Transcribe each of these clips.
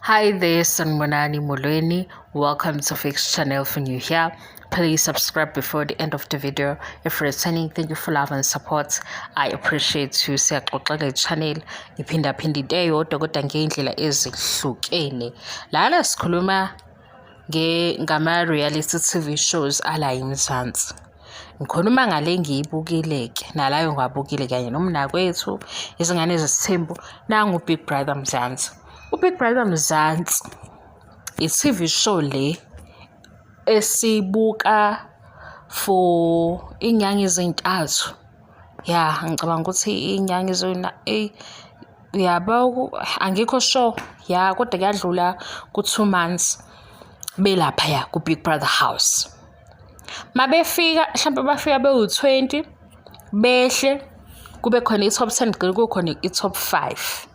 Hi there, Sanibonani Molweni. Welcome to Fix Channel. For new here, please subscribe before the end of the video. If returning, thank you for love and support. I appreciate you. Siyaxoxa le channel. Ngiphinda phinda into eyodwa kodwa ngey'ndlela ezihlukene. Lana sikhuluma ngama-reality TV shows ala eMzansi. Ngikhuluma ngale ngiyibukile-ke nalayo ngiwabukile kanye nomnakwethu, Izingane Zesithembu, nangu Big Brother Mzansi. U-Big Brother Mzansi i-TV show le esibuka for iy'nyanga ezintathu. Ya, ngicabanga ukuthi iy'nyanga eyi yabo, angikho sure, ya, kodwa kuyadlula ku-2 months belaphaya ku-Big Brother house. Mabefika hlampe bafika bewu-20, behle kube khona i-top 10, kugcine kukhona i-top 5.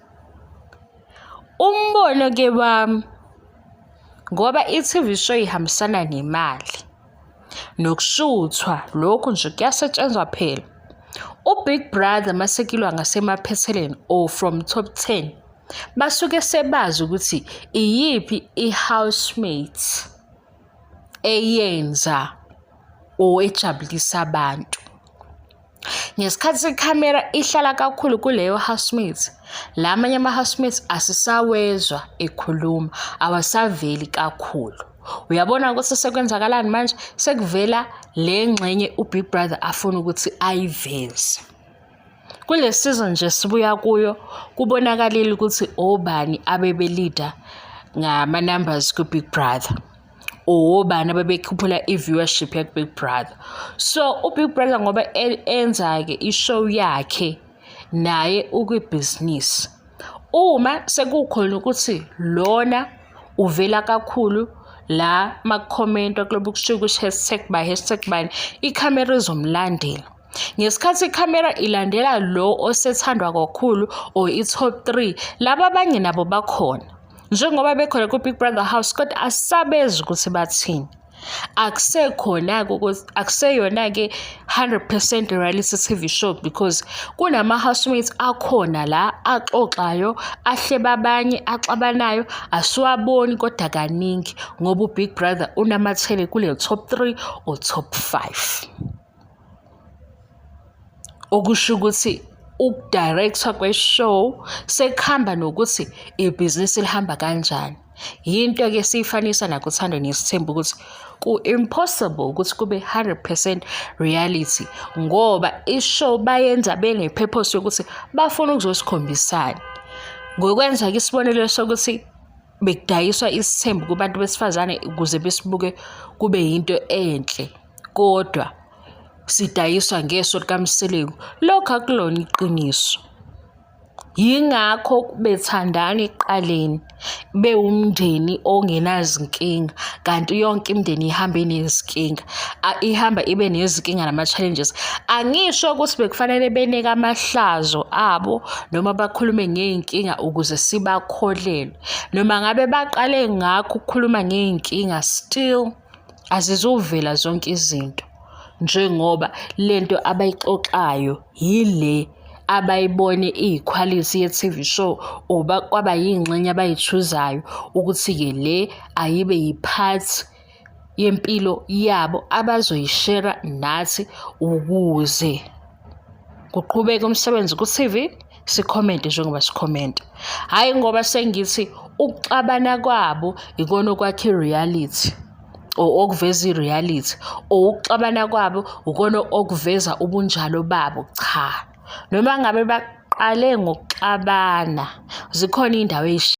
Umbono-ke wami, ngoba i-TV show ihambisana nemali nokushuthwa lokhu nje kuyasetshenzwa phela. U-Big Brother masekilwa ngasemaphethelweni or from top 10, basuke sebazi ukuthi iyiphi i-housemate eyenza or ejabulisa abantu. Ngesikhathi ikhamera ihlala kakhulu kuleyo housemate, la amanye ama-housemates asisawezwa ekhuluma, awasaveli kakhulu. Uyabona ukuthi sekwenzakalani manje? Sekuvela le ngxenye u-Big Brother afuna ukuthi ayiveze. Kule season nje sibuya kuyo, kubonakalile ukuthi obani abebe-lead-a ngama-numbers ku-Big Brother, obani ababekhuphula i-viewership yaku-Big Brother. So u-Big Brother ngoba enza-ke i-show yakhe, naye ukwibhizinisi. Uma sekukhona ukuthi lona uvela kakhulu la maku-comment-wa kulobu kushiwo ukuthi hashtag by hashtag bani, ikhamera izomlandela. Ngesikhathi ikhamera ilandela lo osethandwa kakhulu or i-top three, laba abanye nabo bakhona. Njengoba bekhona ku-Big Brother House, kodwa asisabezwa ukuthi bathini. Akusekhona-ke ukuthi akuseyona-ke 100% reality TV show because kunama-housemates akhona la axoxayo, ahleba abanye, axabanayo, asiwaboni kodwa kaningi ngoba u-Big Brother unamathele kule top three or top five. Okusho ukuthi uku-direct-wa kwe-show sekuhamba nokuthi ibhizinisi lihamba kanjani. Yinto-ke esiyifanisa nakuThando Nesithembu ukuthi ku-impossible ukuthi kube 100% reality ngoba i-show bayenza bene-purpose yokuthi bafuna ukuzosikhombisani. Ngokwenza-ke isibonelo sokuthi bekudayiswa isithembu kubantu besifazane ukuze besibuke kube yinto enhle, kodwa sidayiswa ngeso likaMseleku. Lokho akulona iqiniso. Yingakho bethandana ekuqaleni, bewumndeni ongenazinkinga, kanti yonke imindeni ihamba inezinkinga, ihamba ibe nezinkinga nama-challenges. Angisho ukuthi bekufanele beneke amahlazo abo noma bakhulume ngey'nkinga ukuze sibakholelwe. Noma ngabe baqale ngakho ukukhuluma ngey'nkinga, still azizuvela zonke izinto njengoba lento abayixoxayo yile abayibone iyikhwalithi ye-TV show or kwaba yingxenye abayi-choose-ayo ukuthi-ke le ayibe yi-part yempilo yabo abazoyishera nathi ukuze kuqhubeke umsebenzi ku-TV, si-comment-e njengoba si-comment-a. Hhayi ngoba sengithi ukuxabana kwabo ikona okwakha i-reality or okuveza i-reality or ukuxabana kwabo ukona okuveza ubunjalo babo, cha. Noma ngabe baqale ngokuxabana, zikhona iy'ndawo.